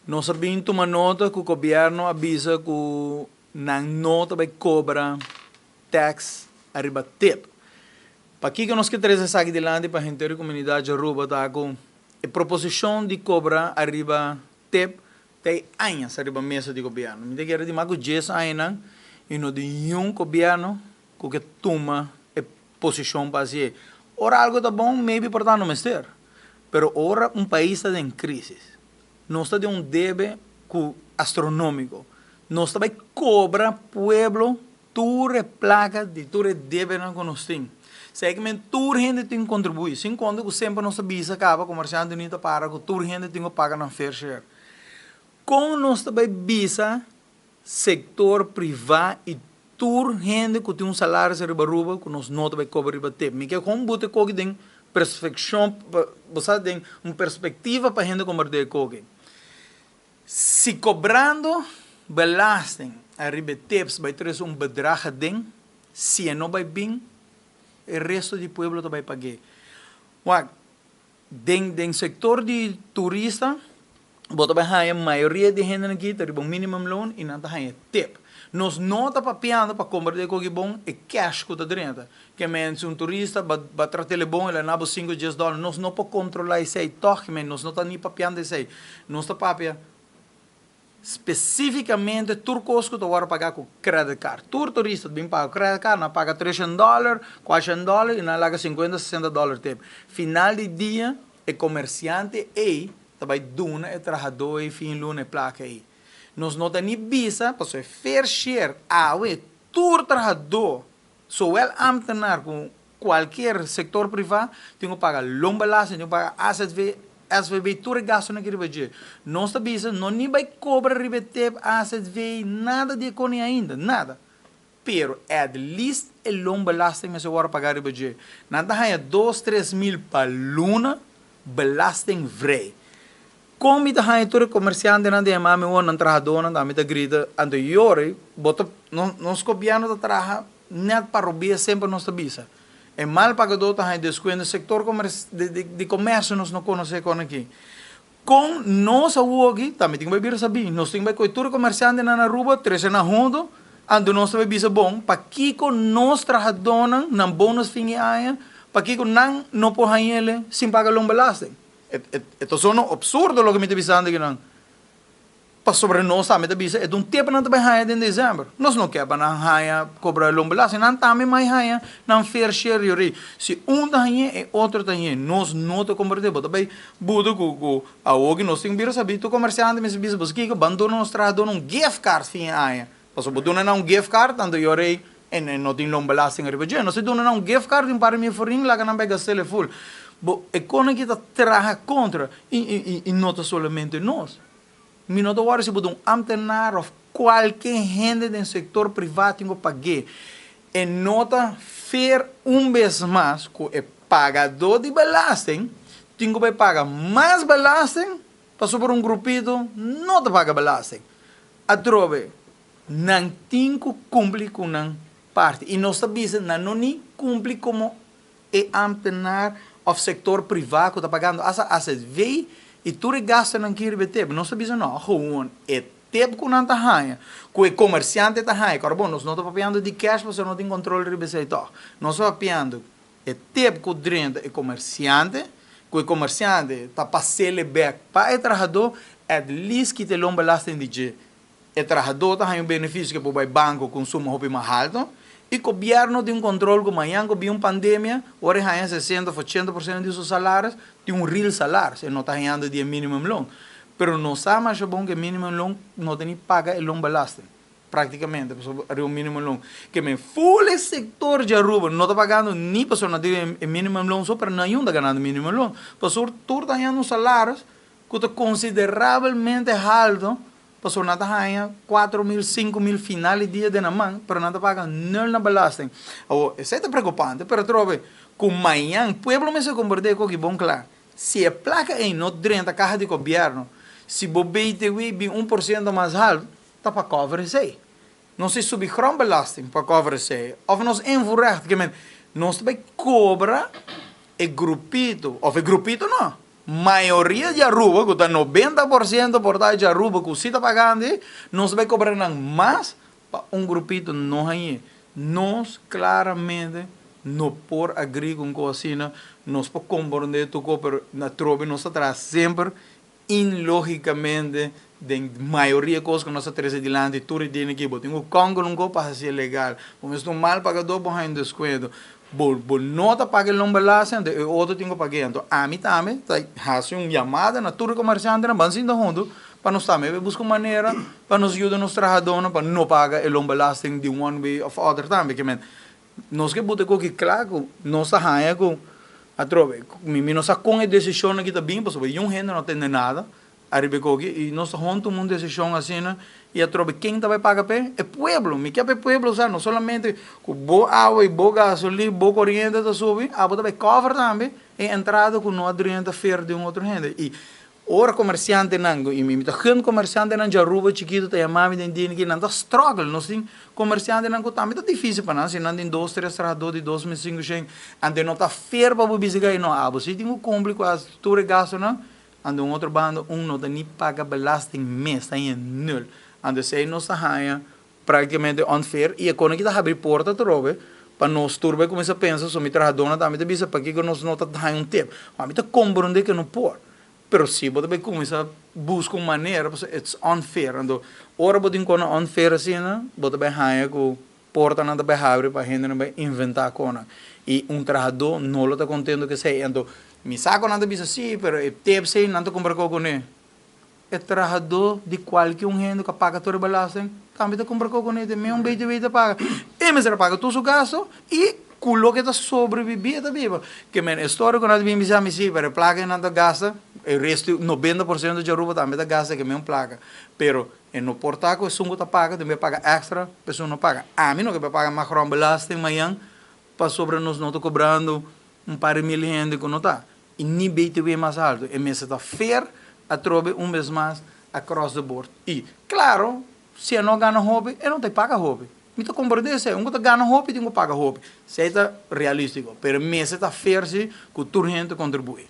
Nos a bin tuma nota ku gobièrnu a bisa ku nan no ta bai kobra tax ariba tip. Pakiko nos ke trese esaki dilanti pa henter e komunidat di Aruba ta ku e proposishon di kobra ariba tip ta e añas ariba mesa di gobièrnu. Mi ta kere di mas ku dies añanan i no tin niun gobièrnu ku ke tuma e posishon pa hasié. Ora algu ta bon maybe por ta no mester, pero ora un pais ta den krisis, Nos ta den un debe ku astronómiko. Nos ta bai kobra pueblo tur e plaka di tur e debenan ku nos tin. Esei men tur hende tin kontribuí. Sin konta ku semper nos ta bisa kaba komersiante ni ta para ku tur hende tin ku paga nan fair share. Kon nos ta bai bisa Sector priva y tur hende cu tin un salaris ariba Aruba cu nos no ta bay cobra riba tip. Mi ke con buta e koki den perfeccion, bo sa den un perspectiva pa hende comparti e koki. Si cobrando belasting ariba e tips bay trece un bedrag aden, si e no bay bin, e resto di pueblo ta bay pague. Wak, Den den sector di turista bo ta bay haña mayoria di hendenan aki ta riba un minimum loan y nan ta haña tip. Nos no ta papiando pa compra di e koki bon e cash cu ta drenta. Ke men si un turista ba ba trat'el bon el a na bo cinco dies dollar nos no por controla esey tog ke men nos no ta ni papiando esey. Nos ta papia Spesífikamente tur kos ku ta wòrdu pagá ku credit card. Tur turista ta bin paga ku credit card, nan paga treshen dòler, kuatshen dòler i nan laga sinkuenta, sesenta dòler tep. Final di dia e komersiante ei ta bai duna e trahadó ei fin luna e plaka ei. Nos no ta ni bisa pasobra e fair share awe tur trahadó, zowel ámtenar ku Cualkier sector priva tin cu paga loonbelasting, tin cu paga azv, svb, tur e gastonan ki riba dje. Nos ta bisa no ni bay cobra riba e tep, azv, nada di e coni ainda, nada. Pero at least e loonbelasting mester worde paga riba dje. Nan ta haya dos, tres mil pa luna belasting vrij. Kon mi ta haña tur e komersiantenan ta yama mi wor nan trahadónan ta mi ta grita anto yori bo ta nos gobièrnu ta traha nèt pa robia semper nos ta bisa e mal pagadó ta haña deskuento sektor di komersio nos no konosé kon aki kon nos awoki ta mi tin ku bai bira sabí nos tin ku bai kohe tur e komersiantenan na Aruba trese nan huntu anto nos ta bai bisa bon pakiko nos trahadónan nan bonus fin di aña pakiko nan no por hañ'el sin paga loonbelasting. E ta sono absurdo loke mi ta bisando akinan. Pasobra nos tambe ta bisa e ta un tep nan ta bai haña den december. Nos no ke pa nan haña cobra loonbelasting. Nan tambe mai haña nan fair share yori. Si un ta hañ'é e otro ta hañ'é. Nos no ta comparti. Bo ta bai buta cu cu awoki nos tin bira sabi tur comerciante mester bisa boso kiko ban duna nos trahadornan un gift card fin e aña. Pasobra bo duna nan un gift card tanto yori E no tin loonbelasting riba dje. Nos a duna nan un gift card di un par di mil florin, laga nan bai gast'el ful. Bo e konan ki ta traha kontra i i no ta solamente nos. Mi no ta wòrdu si bo ta un ambtenaar òf kualke hende den sektor privá tin ku pag'é. E no ta fair un bes mas ku e pagadó di belasting tin ku bai paga mas belasting pasobra un grupito no ta paga belasting. Atrobe. Nan tin ku kumpli ku nan parti. I nos ta bisa nan no ni kumpli komo e ambtenaar òf sektor privá ku ta pagando asta azv i tur e gastunan ki riba e tep. Nos ta bisa no, gewoon e tep ku nan ta haña, ku e komersiante ta haña. Kòrda bon, nos no ta papiando di kèsh pasobra no tin kontrol riba esei tòg. Nos ta papiando e tep ku drenta e komersiante, ku e komersiante ta pas'el bèk pa e trahadó, at least kita e loonbelasting di dje. E trahadó ta haña un benefisio ke por bai banko ku un suma hopi mas haltu i gobièrnu tin un kontrol ku mañan ku bin un pandemia ora e haña sesenta òf 80% di su salaris tin un real salaris e no ta hañando di e minimum loon. Pero nos sa masha bon ku e minimum loon no ta ni paga e loonbelasting praktikamente pasobra ariba un minimum loon ke men ful e sektor di Aruba no ta pagando ni pasobra nan tin e minimum loon so pero nan ta ganando minimum loon pasobra tur ta hañando un salaris ku ta konsiderabelmente haltu Pasobra nan ta haña 4000, 5000 final di dia den nan man, pero nan ta paga nul na belasting. Awor, esei ta preokupante, pero atrobe ku mañan pueblo mester komprendé koki bon kla, si e plaka ei no drenta kaha di gobièrnu, si bo BTW bin 1% mas haltu, ta pa cover esei. Nos ta subi grondbelasting pa cover esei, òf nos invoerrecht, ke men nos ta bai kobra e grupito, òf e grupito no. Mayoria di Aruba, ku ta 90% por ta di Aruba ku si ta pagando, nos bai kobra nan mas pa un grupito no hañ'é. Nos klaramente no por agree ku un kos asina, nos por komprondé tur kos, pero na trobe nos ta traha semper inlógikamente den mayoria kos ku nos ta trese dilanti tur e dia aki. Bo tin ku kònkel un kos pa hasié legal. Bo mester un mal pagadó bo haña un deskuento. Bo no ta paga e loonbelasting anto e otro tin ku pag'é. Anto ami tambe ta hasi un yamada na tur e komersiantenan ban sinta huntu pa nos tambe bai buska un manera pa nos yuda nos trahadónan pa no paga e loonbelasting di one way of other tambe. Ke men nos ke buta e koki kla ku nos ta haña ku atrobe mi no sa kon e desishonnan aki ta bin pasobra yun hende no tende nada ariba e koki i nos ta hon tuma un desishon asina i atrobe ken ta bai paga p'e? E pueblo. Mi ke pa e pueblo sa no solamente ku bo awa i bo gasolin, bo koriente ta subi, abo ta bai cover tambe e entrada ku no a drenta fer di un otro hende. I ora komersiantenan, i mi ta gun komersiantenan dje Aruba chikitu ta yama mi den dia aki, nan ta struggle. Nos tin komersiantenan ku tambe ta difisil pa nan, si nan tin dos, tres trahadó di 2500, anto no ta fer pa bo bisa ku no, abo si tin ku kumpli ku tur e gastunan. Anto un otro banda un no ta ni paga belasting mes, ta haña nul. Anto esei nos ta haña práktikamente unfair i e kona ki ta habri porta atrobe pa nos tur bai kuminsá pensa, so mi trahadónan tambe ta bisa pakiko nos no ta haña un tip. Ma mi ta komprondé ke no por, pero si bo ta bai kuminsá buska un manera pasobra it's unfair. Anto ora bo tin kona unfair asina bo ta bai haña ku portanan ta bai habri pa hendenan bai inventá konan. I un trahadó no lo ta kontento ku esei. Anto mi sa ku nan ta bisa sí, pero e tips ei nan ta kumpra koko kuné. E trahadó di kualke un hende ku a paga tur e belasting tambe ta kumpra koko kuné. Te mes un BTW ta paga. E mester a paga tur su gasto i ku loke ta sobrebibí e ta biba. Ke men e storia ku nan ta bin bisa mi sí, pero e plaka ei nan ta gasta, e resto 90% di Aruba tambe ta gasta ke mes un plaka. Pero E no por ta ku esun ku ta paga tin be paga extra pa esun no paga. Ami no ke be paga mas grondbelasting mañan pasobra nos no ta kobrando un par di mil hende ku no ta. I ni BTW mas alto. E mester ta fair atrobe un bes mas across the board. I klaro si e no gana hopi e no ta paga hopi. Mi ta komprende esei. Un ku ta gana hopi tin ku paga hopi. Esei ta realistiko. Pero e mester ta fair si ku tur hende ta kontribuí.